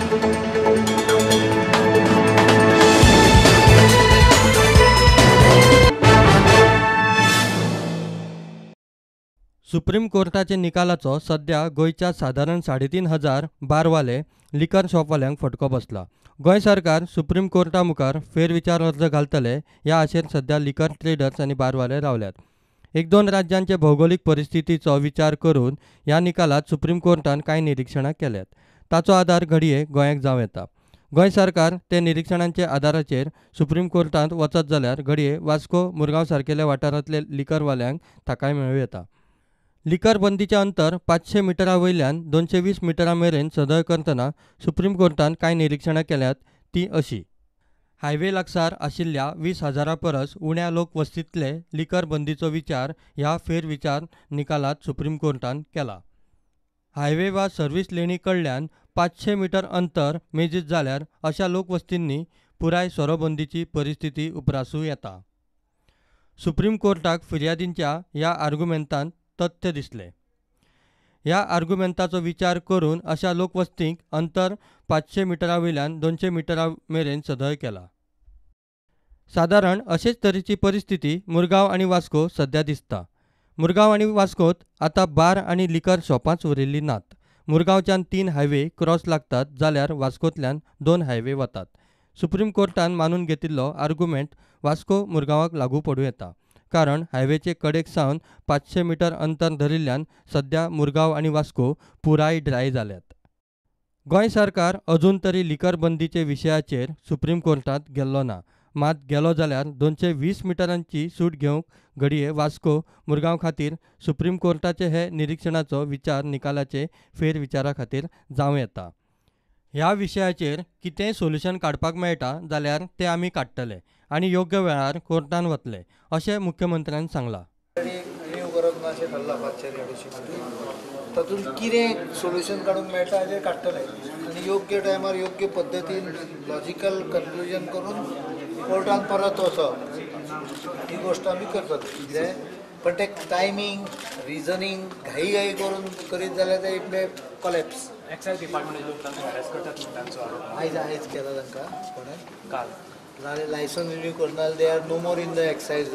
Supreme कोर्टाचे निकालाचो सध्या गोंयच्या सादारण 3,500 बारवाले लिकर शॉपवाल्यांक फटको बसला. गोंय सरकार सुप्रीम कोर्टा मुखार फेरविचार अर्ज घालतले ह्या आशेर सध्या लिकर ट्रेडर्स आनी बारवाले रावल्यात. एक दोन राज्यांचे भौगोलिक परिस्थितीचो विचार करून ह्या निकालात सुप्रीम कोर्टान कांय निरीक्षणां केल्यात. ताचो आदार घडये गोंयाक जावं येता. गोंय सरकार ते निरीक्षणांचे आदाराचेर सुप्रीम कोर्टांत वचत जाल्यार घडये वास्को मुरगांव सारकेल्या वाठारांतले लिकरवाल्यांक थाकाय मेळूं येता. लिकर बंदीचें अंतर 500 मिटरा वयल्यान 220 मिटरां मेरेन सदळ करतना सुप्रीम कोर्टान कांय निरीक्षणां केल्यात ती अशी. हायवे लागसार आशिल्ल्या 20,000 परस उण्या लोकवस्तींतले लिकर बंदीचो विचार ह्या फेरविचार निकालात सुप्रीम कोर्टान केला. हायवे वा सर्व्हिस लेणी कडल्यान 500 मिटर अंतर मेजीत जाल्यार अशा लोकवस्तींनी पुराय सोरोबंदीची परिस्थिती उप्रासूं येता. सुप्रीम कोर्टाक फिर्यादींच्या ह्या आर्गुमेंतांत तथ्य दिसले. ह्या आर्गुमेंताचो विचार करून अशा लोकवस्तींक अंतर 500 मिटरा वयल्यान 200 मिटरा मेरेन सदळ केला. सादारण अशेच तरेची परिस्थिती मुरगांव आनी वास्को सध्या दिसता. मुरगांव आनी वास्कोत आतां बार आनी लिकर शॉपांच उरिल्लीं नात. मुरगांवच्यान 3 हायवे क्रॉस लागतात जाल्यार वास्कोंतल्यान 2 हायवे वतात. सुप्रीम कोर्टान मानून घेतिल्लो आर्गुमेंट वास्को मुरगांवाक लागू पडूं येता, कारण हायवेचे कडेक सावन 500 मिटर अंतर धरिल्ल्यान सध्या मुरगांव आनी वास्को पुराय ड्राय जाल्यात. गोंय सरकार अजून तरी लिकर बंदीचे विशयाचेर सुप्रीम कोर्टांत गेल्लो ना. मात गेलो जाल्यार 220 मिटरांची सूट घेवंक घडये वास्को मुरगांव खातीर सुप्रीम कोर्टाचे हे निरीक्षणाचो विचार निकालाचे फेरविचारा खातीर जावं येता. ह्या विशयाचेर कितेंय सोल्युशन काडपाक मेळटा जाल्यार तें आमी काडटले आनी योग्य वेळार कोर्टान वतले अशें मुख्यमंत्र्यान सांगलां. रिन्यू करप ना अशें थारलां 500-250 मिटर, तातूंत कितें सोल्युशन काडूंक मेळटा हाजेर काडटले आनी योग्य टायमार योग्य पद्दतीन लॉजिकल कन्क्लुजन करून कोर्टान परत वचप ही गोश्ट आमी करतले. कितें पण ते टायमींग रिजनींग घाई घाई करून करीत जाल्यार ते it may collapse. Excise डिपार्टमेंटाचे लोक तांकां हॅरेस करतात म्हणून तांचो आरोप आयज आयज केला तांकां कोणें काल नाल्यार लायसन्स रिन्यू करना they are no more in the excise.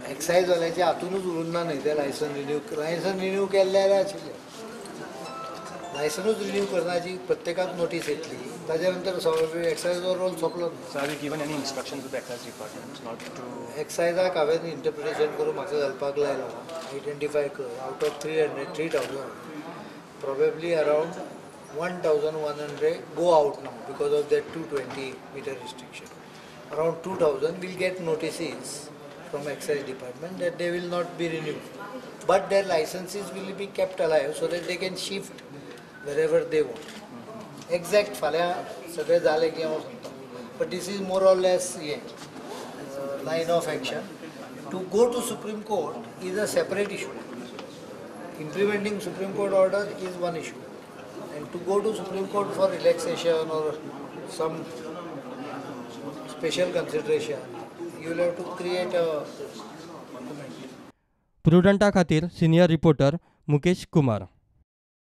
एक्सायजवाल्याच्या हातूनच उरूंक ना न्हय ते लायसन रिन्यू. लायसन रिन्यू केल्ले जाल्यार आशिल्लें, लायसनूच रिन्यू करनाची प्रत्येकाक नोटीस येतली, ताच्या नंतर एक्सायजो रोल सोंपलो. So have you given any instructions to the excise department not to एक्सायजाक हांवें इंटरप्रिटेशन करून म्हाका घालपाक लायलां. आयडेंटिफाय कर out of 3,000 probably around 1,100 go out now because of that 220 meter restriction. Around 2,000 will get notices from excise department that they will not be renewed, but their licenses will be kept alive so that they can shift wherever they want. Exact फाल्यां सगळें जालें की हांव सांगता, but this is more or less हें line of action. To go to Supreme Court is a separate issue. Implementing Supreme Court order is one issue, and to go to Supreme Court for relaxation or some special consideration, you will have to create a document. प्रुडंटा खातीर senior reporter Mukesh Kumar.